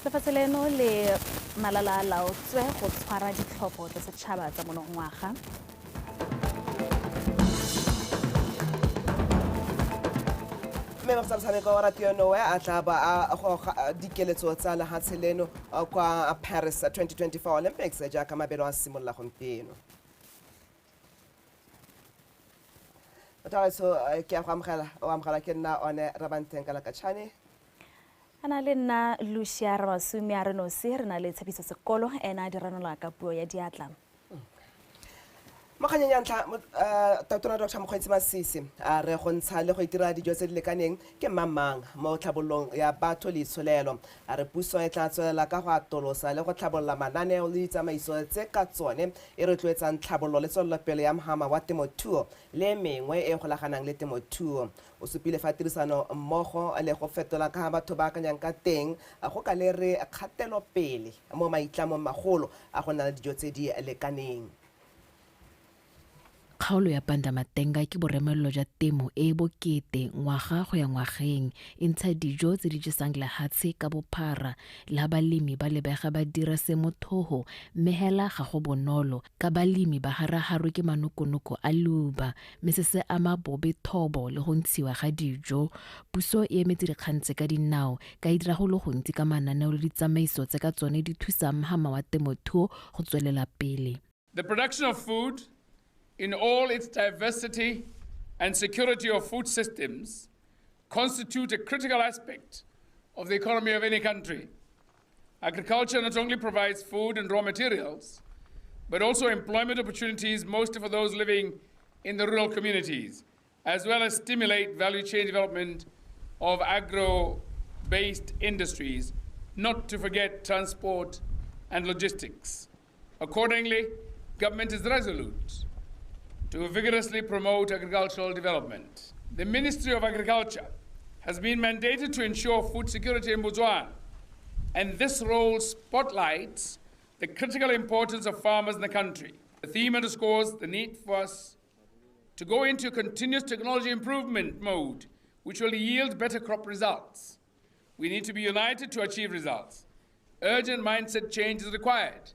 Lefatshe leno le malala a laotswe go tshwara ditlhopho tsa setšhaba tsa monongwaga. Mme ba motshameko wa Ratio Noe a tla ba a goga dikeletso tsa lehatshe leno kwa Paris 2024 Olympics jaaka mabelo a simolola gompieno. Batho ke a go amogela, o amogela ke nna one Rabanteng Kalakachane. A na le nna Lucia Rabasumi a re nosi re na le Tshepiso Sekolo ena a di ranola ka puo ya diatla. Mo kganyeng ya ntlha, Tautona Dr Mokgweetsi Masisi a re go ntsha le go itira dijo tse di lekaneng ke mmangmang mo tlhabololong ya batho le itsholelo. A re puso e tla tswelela ka go atolosa le go tlhabolola mananeo le ditsamaiso tse ka tsone e rotloetsang tlhabololo le tswelelopele ya mhama wa temothuo le e mengwe e e golaganang le temothuo. O supile fa tirisano mmogo le go fetola ka batho ba akanyang ka teng go ka lere kgatelopele mo maitlamong magolo a go nna le dijo tse di lekaneng. Kgaolo ya Pandamatenga ke boremelelo jwa temo e e bokete ngwaga go ya ngwageng, e ntsha dijo tse di jesang lehatshe ka bophara. Le ha balemi ba lebega ba dira se mothoho, mme hela ga go bonolo ka balemi ba haraharwe ke manokonoko a leuba, mme se se ama bobe thobo le go ntshiwa ga dijo. Puso e emetse dikgang tse ka dinao, ka e dira go le gontsi ka mananeo le ditsamaiso tse ka tsone di thusang mhama wa temothuo go tswelela pele. The production of food in all its diversity and security of food systems constitute a critical aspect of the economy of any country. Agriculture not only provides food and raw materials, but also employment opportunities, mostly for those living in the rural communities, as well as stimulate value chain development of agro-based industries, not to forget transport and logistics. Accordingly, government is resolute to vigorously promote agricultural development. The Ministry of Agriculture has been mandated to ensure food security in Botswana, and this role spotlights the critical importance of farmers in the country. The theme underscores the need for us to go into continuous technology improvement mode, which will yield better crop results. We need to be united to achieve results. Urgent mindset change is required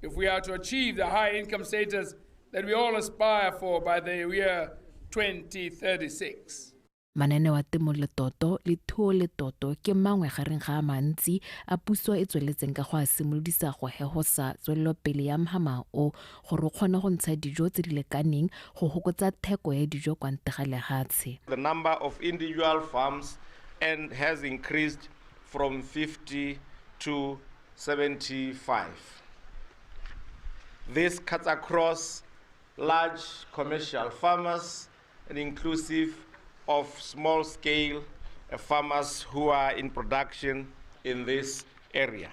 if we are to achieve the high income status that we all aspire for by the year 2036. Mananeo a temo letoto le thuo letoto ke mangwe gareng ga a mantsi a puso e tsweletseng ka go a simolodisa go hehosa tswelelopele ya mhama o gore o kgone go ntsha dijo tse di lekaneng go hokotsa theko ya dijo kwa ntle ga lehatshe. The number of individual farms and has increased from 50 to 75. This cuts across large commercial farmers and inclusive of small-scale farmers who are in production in this area.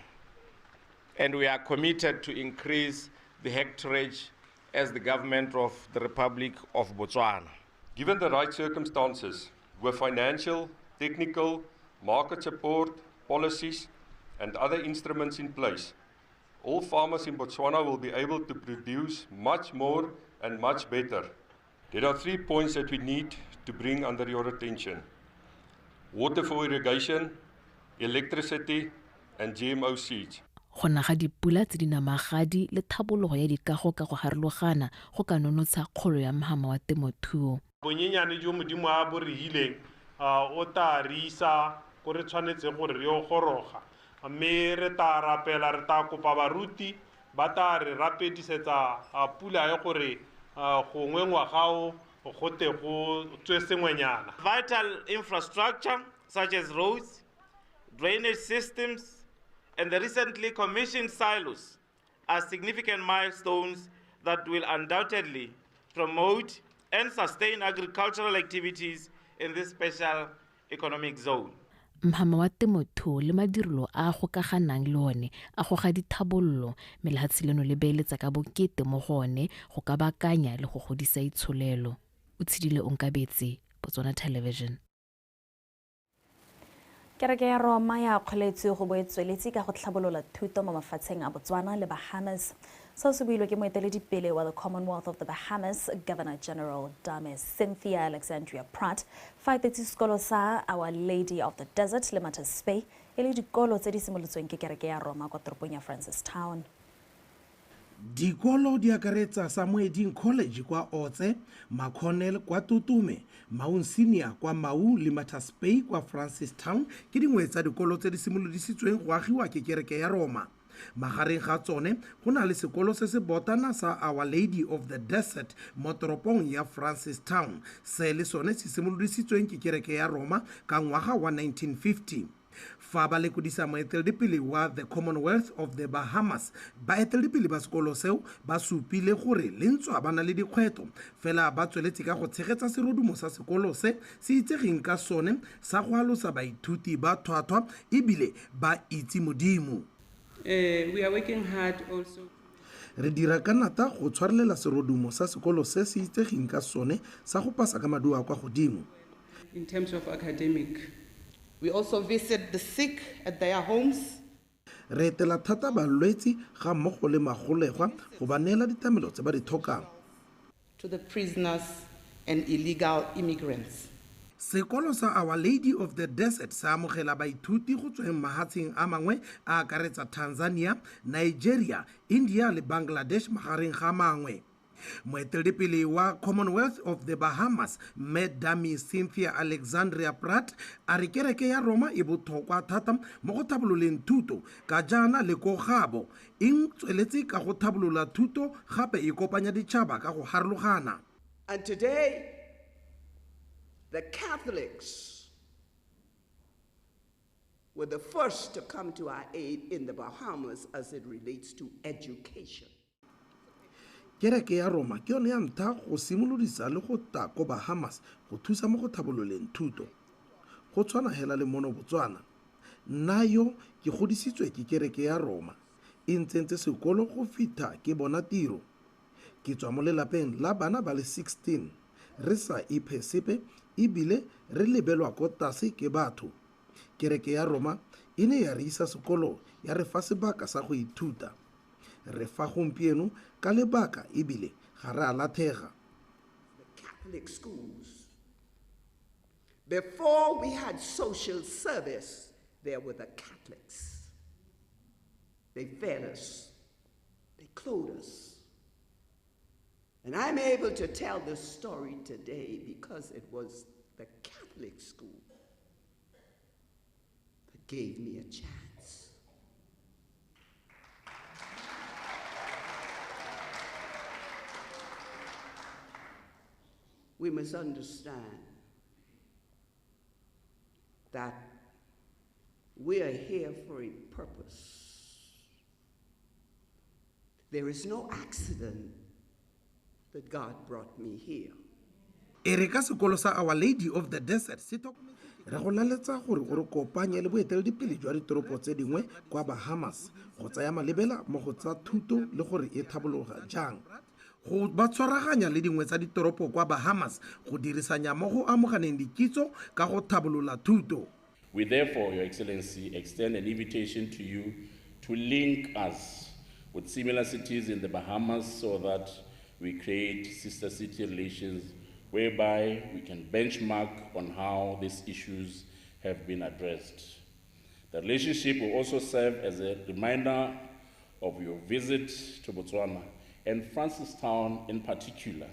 And we are committed to increase the hectarage as the government of the Republic of Botswana. Given the right circumstances, with financial, technical, market support, policies, and other instruments in place, all farmers in Botswana will be able to produce much more and much better. There are 3 points that we need to bring under your attention: water for irrigation, electricity, and GMO seeds. Go na ga dipula tse di namagadi le thabologo ya dikago ka go harologana go ka nonotsha kgolo ya mhama wa temothuo. Bonyenyane jo Modimo a bo re hileng, o tla re isa ko re tshwanetse gore re yo goroga. Mme re tla rapela, re tla kopa baruti ba tla re rapedisetsa pula e gore gongwe ngwaga o go te go tswe sengwenyana. Vital infrastructure such as roads, drainage systems, and the recently commissioned silos are significant milestones that will undoubtedly promote and sustain agricultural activities in this special economic zone. Mhama wa temothuo le madirelo a a gokaganang le one a goga dithabololo, mme lehatshe leno le beeletsa ka bokete mo go one go ka baakanya le go godisa itsholelo. O tshedile Onkabetse, Botswana Television. Kereke ya Roma ya kgoletswe go bo e tsweletse ka go tlhabolola thuto mo mafatsheng a Botswana le Bahamas. Seo se builwe ke moeteledipele wa the Commonwealth of the Bahamas, Governor General Dame Cynthia Alexandria Pratt, fa etetse sekolo sa Our Lady of the Desert le Mater Spey e le dikolo tse di simolotsweng ke kereke ya Roma kwa toropong ya Francistown. Dikolo di akaretsa sa Moeding College kwa Otse, McConnell kwa Tutume, Maun Senior kwa Maun le Matters Bay kwa Francistown ke dingwe tsa dikolo tse di simolodisitsweng go agiwa ke kereke ya Roma. Magareng ga tsone go na le sekolo se se botana sa Our Lady of the Desert mo toropong ya Francistown, se le sone se simolodisitsweng ke kereke ya Roma ka ngwaga wa 1950. Fa ba lekodisa moeteledipele wa the Commonwealth of the Bahamas, baeteledipele ba sekolo seo ba supile gore le ntswa ba na le dikgwetlho, fela ba tsweletse ka go tshegetsa serodumo sa sekolo se se itsegeng ka sone sa go alosa baithuti ba thwathwa ebile ba itse Modimo. We are working hard also. Re dira ka nata go tshwarelela serodumo sa sekolo se se itsegeng ka sone sa go pasa ka maduo a kwa godimo. In terms of academic. We also visit the sick at their homes. Re etela thata balwetsi ga mmogo le magolegwa go ba neela ditlamelo tse ba di tlhokang. To the prisoners and illegal immigrants. Sekolo sa Our Lady of the Desert se amogela baithuti go tsweng mahatsheng a mangwe a akaretsa Tanzania, Nigeria, India le Bangladesh magareng ga mangwe. Moeteledipele wa Commonwealth of the Bahamas, Mme Dame Cynthia Alexandria Pratt, a re kereke ya Roma e botlhokwa thata mo go tlhabololeng thuto ka jaana le ko gabo e tsweletse ka go tlhabolola thuto gape e kopanya ditšhaba ka go harologana. And today, the Catholics were the first to come to our aid in the Bahamas as it relates to education. Kereke ya Roma ke yone ya ntlha go simolodisa le go tla ko Bahamas go thusa mo go tlhabololeng thuto. Go tshwana hela le mono Botswana. Nna yo ke godisitswe ke kereke ya Roma, e ntsentse sekolo go fitlha ke bona tiro. Ke tswa mo lelapeng la bana ba le 16, re sa iphe sepe ebile re lebelwa ko tlase ke batho. Kereke ya Roma e ne ya re isa sekolo ya re fa sebaka sa go ithuta. Re fa gompieno ka lebaka ebile ga re a lathega. The Catholic schools. Before we had social service, there were the Catholics. They fed us, they clothed us. And I'm able to tell this story today because it was the Catholic school that gave me a chance. We must understand that we are here for a purpose. There is no accident that God brought me here. E re ka sekolo sa Our Lady of the Desert se re go laletsa gore o re kopanye le boeteledipele jwa ditoropo tse dingwe kwa Bahamas go tsaya malebela mo go tsa thuto le gore e tlhabologa jang. Go ba tshwaraganya le dingwe tsa ditoropo kwa Bahamas go dirisanya mo go amoganeng dikitso ka go tlhabolola thuto. We therefore, Your Excellency, extend an invitation to you to link us with similar cities in the Bahamas so that we create sister city relations whereby we can benchmark on how these issues have been addressed. The relationship will also serve as a reminder of your visit to Botswana and Francistown in particular.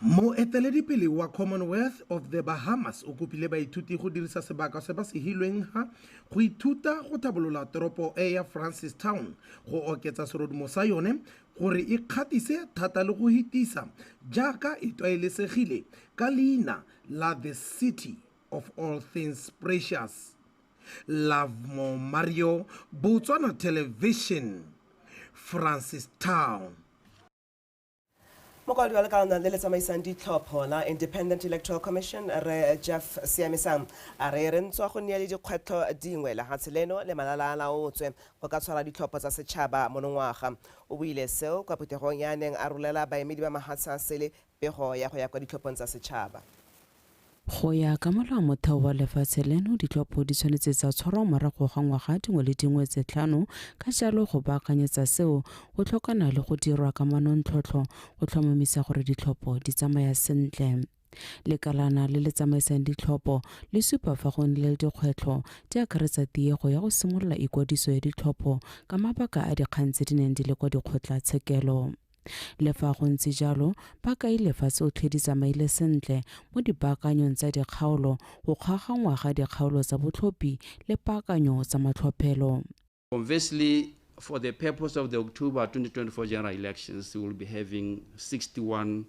Moeteledipele wa Commonwealth of the Bahamas o kopile baithuti go dirisa sebaka se ba se hilweng ha go ithuta go tlhabolola toropo e ya Francistown go oketsa serodumo sa yone gore e kgatise thata le go hitisa jaaka e tlwaelesegile ka leina la The City of All Things Precious. Lovemore Mario, Botswana Television, Francistown. Mokwadi wa lekalana le le tsamaisang ditlhopho la Independent Electoral Commission re Jeff Siamisang a re re ntswa go nne le dikgwetlho dingwe lehatshe leno le malala a laotswe go ka tshwara ditlhopho tsa setšhaba monongwaga. O buile seo kwa phuthegong ya neng a rolela baemedi ba mahatshe a sele pego ya go ya kwa ditlhophong tsa setšhaba. Go ya ka molao motheo wa lefatshe leno, ditlhopho di tshwanetse tsa tshwarwa morago ga ngwaga dingwe le dingwe tse 5, ka jalo go baakanyetsa seo go tlhokana le go dirwa ka manontlhotlho go tlhomamisa gore ditlhopho di tsamaya sentle. Lekalana le le tsamaisang ditlhopho le supa fa go nnile le dikgwetlho di akaretsa tiego ya go simolola ikwadiso ya ditlhopho ka mabaka a dikgang tse di neng di le kwa dikgotlatshekelo. Le fa go ntse jalo, ba kaile fa tsotlhe di tsamaile sentle mo dipaakanyong tsa dikgaolo, go kgaoganngwa ga dikgaolo tsa botlhophi le paakanyo tsa matlhophelo. Conversely, for the purpose of the October 2024 general elections, we will be having 61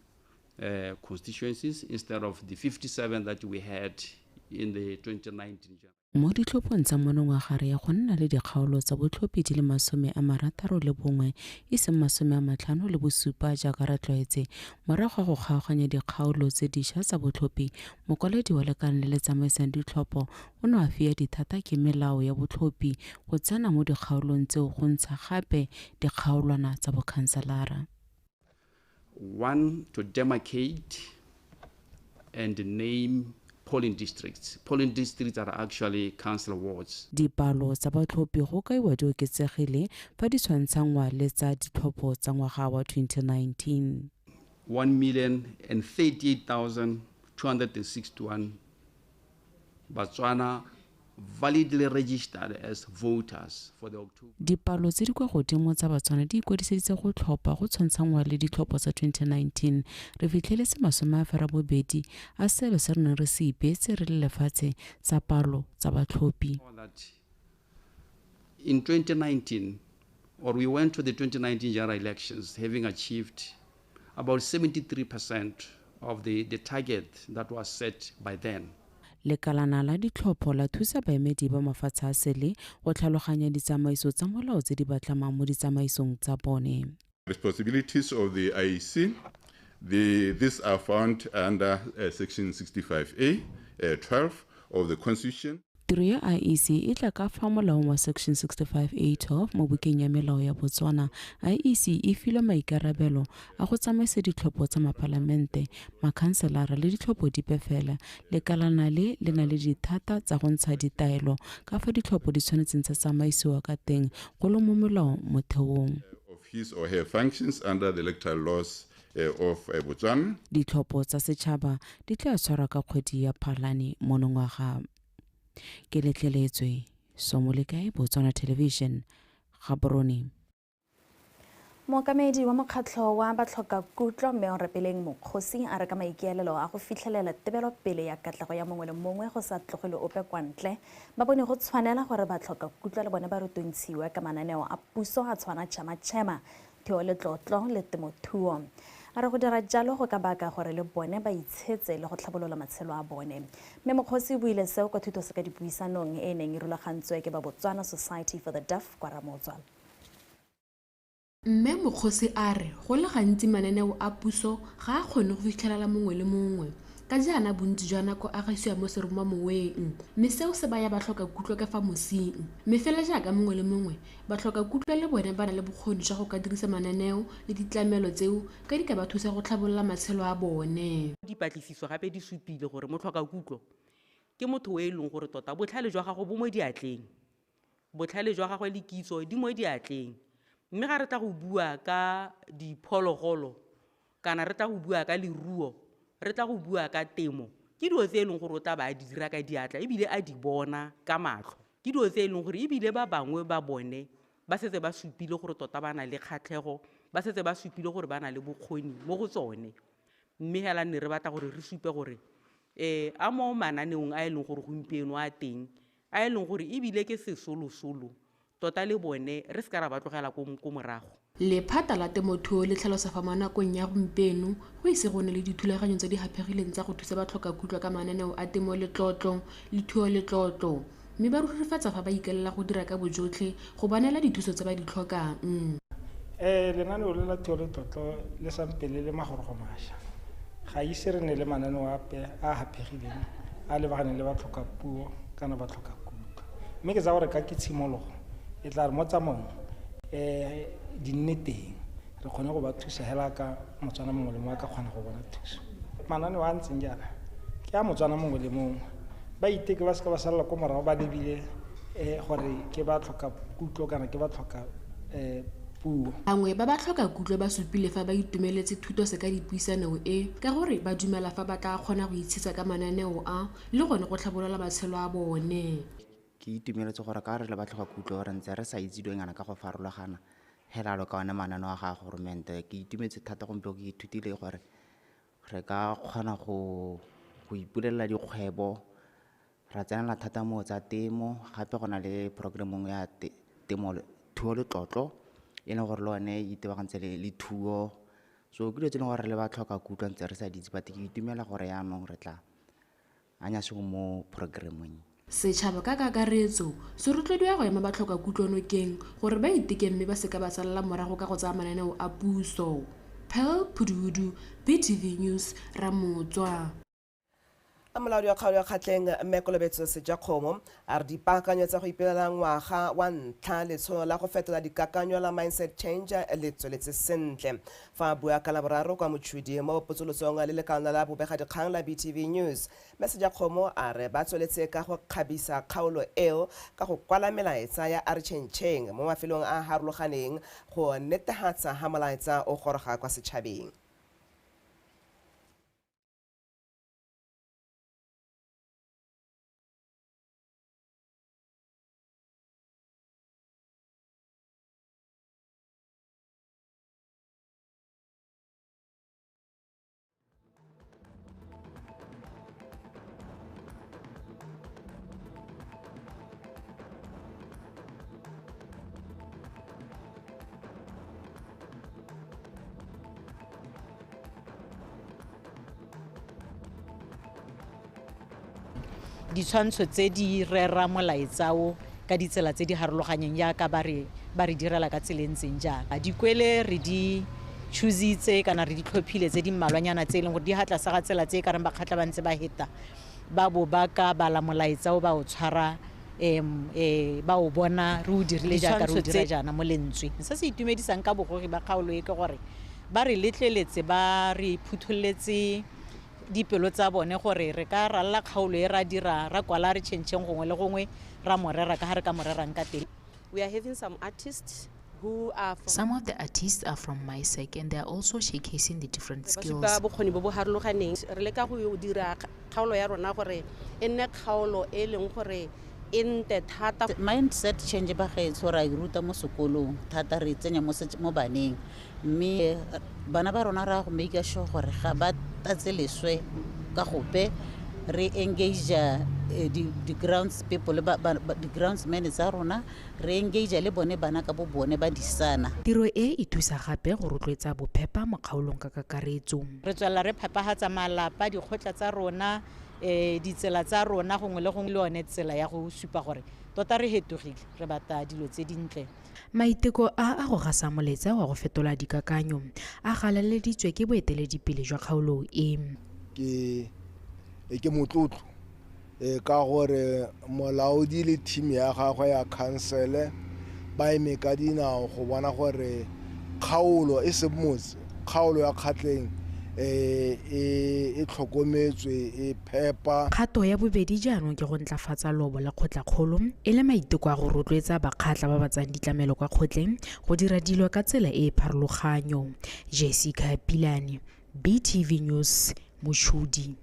constituencies instead of the 57 that we had in the 2019 general. Mo ditlhophong tsa monongwaga re ya go nna le dikgaolo tsa botlhophi di le 61 e seng 57 jaaka re tlwaetse. Morago ga go kgaoganya dikgaolo tse dišwa tsa botlhophi, mokwaledi wa lekala le le tsamaisang ditlhopho o ne a fiwa dithata ke melao ya botlhophi go tsena mo dikgaolong tseo go ntsha gape dikgaolwana tsa bokhanselara. One, to demarcate and name polling districts. Polling districts are actually council wards. Dipalo tsa batlhophi go kaiwa di oketsegile fa di tshwantshangwa le tsa ditlhopho tsa ngwaga wa 2019. 1,038,261 Batswana validly registered as voters for the October. Dipalo tse di kwa godimo tsa Batswana di ikwadiseditse go tlhopha go tshwantshangwa le ditlhopho tsa 2019. Re fitlheletse 82 a seelo se re neng re se ipeetse re le lefatshe sa palo tsa batlhophi. In 2019, or we went to the 2019 general elections having achieved about 73% of the target that was set by then. Lekalana la ditlhopho la thusa baemedi ba mafatshe a sele go tlhaloganya ditsamaiso tsa molao tse di ba tlamang mo ditsamaisong tsa bone. Responsibilities of the IEC, these are found under section 65A 12 of the Constitution. Tiro ya IEC e tla ka fa molaong wa section 65A 12 mo bukeng ya melao ya Botswana. IEC e filwe maikarabelo a go tsamaisa ditlhopho tsa mapalamente, makhanselara le ditlhopho dipe fela. Lekalana le le na le dithata tsa go ntsha ditaelo ka fa ditlhopho di tshwanetseng tsa tsamaisiwa ka teng go le mo molao motheong. Of his or her functions under the electoral laws of Botswana. Ditlhopho tsa setšhaba di tla tshwarwa ka kgwedi ya Phalane monongwaga. Ke letleletswe Somolekae, Botswana Television, Gaborone. Mookamedi wa mokgatlho wa batlhokakutlo mme Orapeleng Mokgosi a re ka maikaelelo a go fitlhelela tebelopele ya katlego ya mongwe le mongwe go sa tlogele ope kwa ntle, ba bone go tshwanela gore batlhokakutlo le bone ba rutuntshiwe ka mananeo a puso a tshwana tšhema-tšhema, thuo le tlotlo le temothuo. A re go dira jalo go ka baka gore le bone ba itshetse le go tlhabolola matshelo a bone. Mme Mokgosi o buile seo kwa thutoseka dipuisanong e neng e rulagantswe ke ba Botswana Society for the Deaf kwa Ramotswa. Mme Mokgosi a re go le gantsi mananeo a puso ga a kgone go fitlhelela mongwe le mongwe, ka jaana bontsi jwa nako a gaisiwa mo seromamoweng, mme seo se baya batlhokakutlo ka fa mosing. Mme fela jaaka mongwe le mongwe, batlhokakutlo le bone ba na le bokgoni jwa go ka dirisa mananeo le ditlamelo tseo ka di ka ba thusa go tlhabolola matshelo a bone. Dipatlisiso gape di supile gore motlhokakutlo ke motho o e leng gore tota botlhale jwa gagwe bo mo diatleng, botlhale jwa gagwe le kitso di mo diatleng. Mme ga re tla go bua ka diphologolo kana re tla go bua ka leruo, re tla go bua ka temo, ke dilo tse e leng gore o tla ba a di dira ka diatla ebile a di bona ka matlho. Ke dilo tse e leng gore ebile ba bangwe ba bone ba setse ba supile gore tota ba na le kgatlhego, ba setse ba supile gore ba na le bokgoni mo go tsone. Mme hela ne re batla gore re supe gore a mo mananeong a e leng gore gompieno a teng, a e leng gore ebile ke sesolosolo, tota le bone re seka ra ba tlogela ko morago. Lephata la temothuo le tlhalosa fa mo nakong ya gompieno go ise go nne le dithulaganyo tse di haphegileng tsa go thusa batlhokakutlo ka mananeo a temo letlotlo le thuo letlotlo, mme ba rurifatsa fa ba ikaelela go dira ka bojotlhe go ba neela dithuso tse ba di tlhokang. Lenaneo le la thuo letlotlo le sampele le magorogo mašwa. Ga ise re ne le mananeo ape a haphegileng a lebaganeng le batlhokapuo kana batlhokakutlo. Mme ke tsaya gore ka ke tshimologo e tla re mo tsamaong di nne teng, re kgone go ba thusa hela ka Motswana mongwe le mongwe a ka kgona go bona thuso. Mananeo a ntseng jaana ke a Motswana mongwe le mongwe, ba iteke ba seka ba salela ko morago ba lebile gore ke ba tlhoka kutlo kana ke ba tlhoka Puo. Bangwe ba ba tlhoka kutlo ba supile fa ba itumeletse thuto se ka dipuisano e ka gore ba dumela fa ba tla kgona go itshetsa ka mananeo a le gone go tlhabolola matshelo a bone. Ke itumeletse gore ka re le ba tlhoka kutlo re ntse re sa itse dilonyana ka go farologana hela lo ka one mananeo a ga goromente. Ke itumetse thata gompieno, ke ithutile gore re ka kgona go ipulela dikgwebo, ra tsenela thata mo tsa temo. Gape go na le program nngwe ya temo thuo letlotlo e leng gore le one e itebagantse le thuo. So ke dilo tse e leng gore le ba tlhoka kutlo ntse re sa di itse, but ke itumela gore yaanong re tla anya sengwe mo programmeng. Setšhaba ka kakaretso se rotloediwa go ema ba tlhoka kutlo nokeng gore ba iteke mme ba seka ba salela morago ka go tsaya mananeo a puso. Pearl Phuduhudu, BTV News, Ramotswa. Molaodi wa kgaolo ya Kgatleng Mme Kolobetso Sejakgomo a re dipaakanyo tsa go ipelela ngwaga wa ntlha letsholo la go fetola dikakanyo la mindset change le tsweletse sentle. Fa a bua ka Laboraro kwa Mochudi mo potsolotsong le lekalana la bobegadikgang la BTV News, Mme Sejakgomo a re ba tsweletse ka go kgabisa kgaolo eo ka go kwala melaetsa ya a re tšhentšheng mo mafelong a a harologaneng go netefatsa ha molaetsa o goroga kwa setšhabeng. Ditshwantsho tse di rera molaetsa o ka ditsela tse di harologanyeng jaaka ba re direla ka tsela e ntseng jaana. Dikwele re di choositse kana re di tlhophile tse di mmalwanyana tse e leng gore di ha tlase ga tsela tse e ka reng bakgatla ba ntse ba heta ba bo ba ka bala molaetsa o ba o tshwara, ba o bona re o dirile jaaka re o dira jaana mo lentswe. Se se itumedisang ka bogogi ba kgaolo e ke gore ba re letleletse, ba re phutholetse dipelo tsa bone gore re ka ralla kgaolo e ra dira ra kwala re tšhentšheng gongwe le gongwe ra morera ka ha re ka morerang ka teng. We are having some artists who are from Some of the artists are from MISEC and they are also showcasing the different Ba skills. supa bokgoni bo bo harologaneng. Re leka go dira kgaolo ya rona gore e nne kgaolo e leng gore e nte thata. Mindset change ba gaetsho ra e ruta mo sekolong thata, re e tsenya mo baneng, mme bana ba rona ra go make sure gore ga ba tatse leswe ka gope. Re engage di grounds people, di groundsmen tsa rona, re engage le bone bana ka bo bone ba disana. Tiro e e thusa gape go rotloetsa bophepa mo kgaolong ka kakaretso. Re tswelela re phepagatsa malapa, dikgotla tsa rona, ditsela tsa rona gongwe le gongwe, le yone tsela ya go supa gore tota re hetogile, re batla dilo tse dintle. Maiteko a go gasa molaetsa wa go fetola dikakanyo a galaleditswe ke boeteledipele jwa kgaolo e. Ke motlotlo ka gore molaodi le team ya gagwe ya council ba eme ka dinao go bona gore kgaolo e se motse, kgaolo ya Kgatleng e tlhokometswe, e phepa. Kgato ya bobedi jaanong ke go ntlafatsa lobo la kgotlakgolo e le maiteko a go rotloetsa bakgatla ba ba tsayang ditlamelo kwa kgotleng go dira dilo ka tsela e e pharologanyo. Jessica Pilane, BTV News, Mochudi.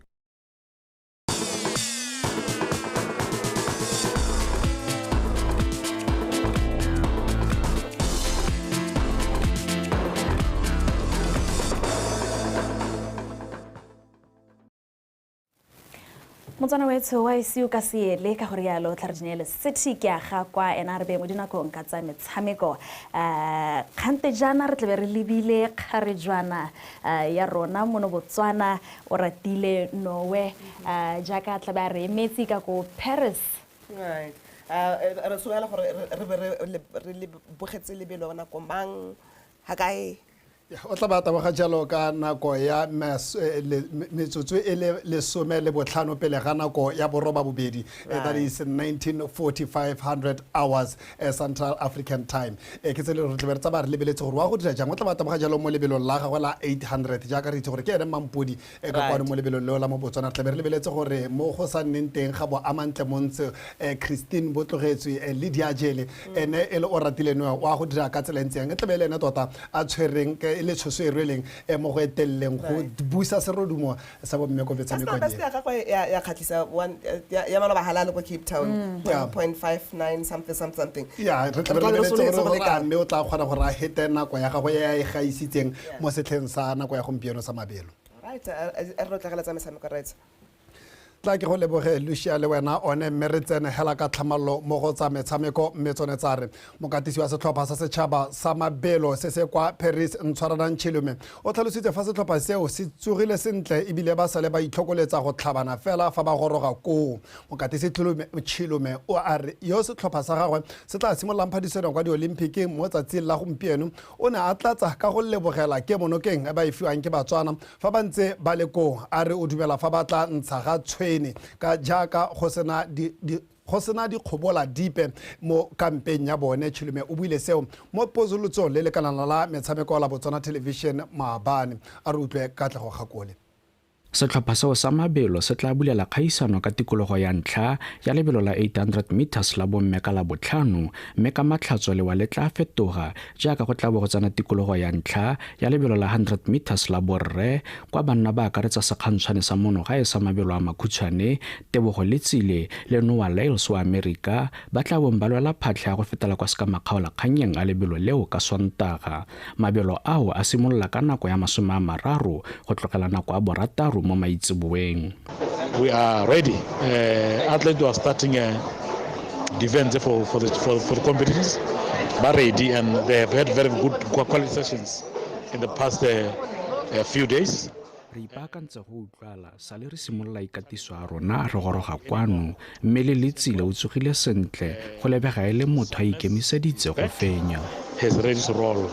Motswana wetsho wa ise o ka se ele ka gore yalo tla re dinele city ke a ga kwa ena re be mo dinakong ka tsa metshameko. Kgante jaana re tlabe re lebile kgarejwana ya rona mono Botswana o ratile Norway, jaaka tlabe a re emetse ka ko Paris. Right. Re solofela gore re be re bogetse lebelo nako mang, ha kae? O tla ba taboga jalo ka nako ya metsotso e le 15 pele ga nako ya 8:30. That is 19:45 hours Central African Time. Ke tsele re tle re tsa ba re lebeletse gore wa go dira jang. O tla ba taboga jalo mo lebelong la gagwe la 800 jaaka re itse gore ke ene mampodi ka kwano mo lebelong leo la mo Botswana. Re tle re lebeletse gore mo go sa nneng teng ga bo Amantle Montse, Christine Botlogetswe, Lydia Jele ene e le o ratile no wa go dira ka tsela e ntseng. E tle be le ene tota a tshwereng le tshoso e rweleng mo go eteleleng go busa serodumo sa bomme ko metshamekong. Best ya gagwe ya kgatlhisa ya maloba halal ko Cape Town 1.59 something something. Ya re tla re lebeletse gore a mme o tla kgona gore a hete nako ya gagwe ya e gaisitseng mo setlheng sa nako ya gompieno sa mabelo. Right, re tlogela tsa metshameko right. Tla ke go leboge Lucia le wena one mme re tsene hela ka tlhamallo mo go tsa metshameko mme tsone tsa re mokatisi wa setlhopha sa setšhaba sa mabelo se se kwa Paris Ntshwaranang Chilume o tlhalositse fa setlhopha seo se tsogile sentle ebile ba sale ba itlhokoletsa go tlhabana fela fa ba goroga koo. Mokatisi Chilume o a re yo setlhopha sa gagwe se tla simololang phadisanong kwa di-Olymphiceng mo tsatsing la gompieno o ne a tlatsa ka go lebogela ke monokeng e ba e fiwang ke Batswana fa ba ntse ba le koo. A re o dumela fa ba tla ntsha ga ka jaaka go sena dikgobola dipe mo kampeng ya bone. Chilume o buile seo mo potsolotsong le lekalana la metshameko la Botswana Television maabane. A re utlwe Katlego Gakole. Setlhopha seo sa mabelo se tla bulela kgaisano ka tikologo ya ntlha ya lebelo la 800 meters la bomme ka Labotlhano, mme ka Matlhatso lewa le tla fetoga jaaka go tla bo go tsena tikologo ya ntlha ya lebelo la 100 meters la borre kwa banna ba akaretsa sekgantshwane sa monogae sa mabelo a makhutshwane Tebogo Letsile le Noah Lyles wa Amerika ba tla bong ba lwela phatlha ya go fetela kwa sekamakgaolakgannyeng a lebelo leo ka Sontaga. Mabelo ao a simolola ka nako ya 30 go tlogela nako ya 6 mo maitseboeng. We are ready. Athletes are starting defense for the competitions. But ready, and they have had very good quality sessions in the past few days. Re ipaakantse go utlwala sale re simolola ikatiso ya rona re goroga kwano mme le Letsile o tsogile sentle go lebega e le motho a ikemiseditse go fenya. Has ready to roll.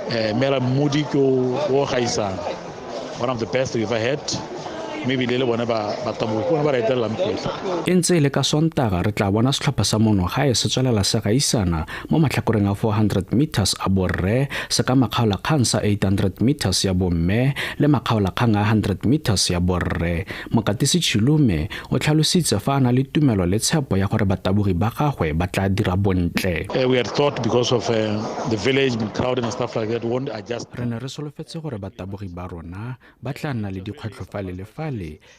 Mela Moody ke o gaisang. One of the best we've ever had. Maybe le bone ba taboge ke bona ba re etelelang pele. E ntse e le ka Sontaga re tla bona setlhopha sa monogae se tswelela se gaisana mo matlhakoreng a 400 meters a borre, se ka makgaolakgang sa 800 meters ya bomme le makgaolakgang a 100 meters ya borre. Mokatisi Chilume o tlhalositse fa a na le tumelo le tshepo ya gore batabogi ba gagwe ba tla dira bontle. We had thought because of the village being crowded and stuff like that won't adjust. Re ne re solofetse gore batabogi ba rona ba tla nna le dikgwetlho fale le fale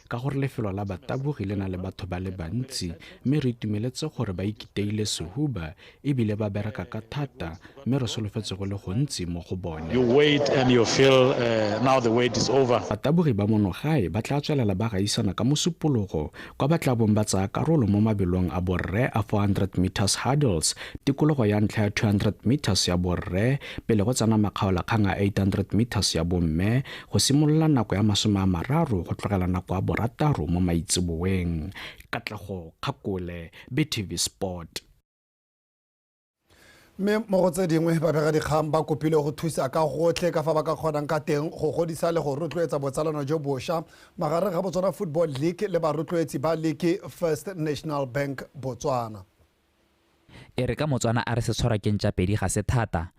ka gore lefelo la batabogi le na le batho ba le bantsi, mme re itumeletse gore ba ikiteile sehuba ebile ba bereka ka thata, mme re solofetse go le gontsi mo go bone. You wait and you feel now the wait is over. Batabogi ba monogae ba tla tswelela ba gaisana ka Mosupologo kwa ba tla bong ba tsaya karolo mo mabelong a borre a 400 meters hurdles, tikologo ya ntlha ya 200 meters ya borre pele go tsena makgaolakgang a 800 meters ya bomme go simolola nako ya 30 go tlogela nako ya 6 mo maitseboeng. Katlego Kgakole, BTV Sport. Mme mo go tse dingwe babegadikgang ba kopile go thusa ka gotlhe ka fa ba ka kgonang ka teng go godisa le go rotloetsa botsalano jo bošwa magareng ga Botswana Football League le barotloetsi ba League First National Bank Botswana. E re ka Motswana a re se tshwarwa ke ntša pedi ga se thata.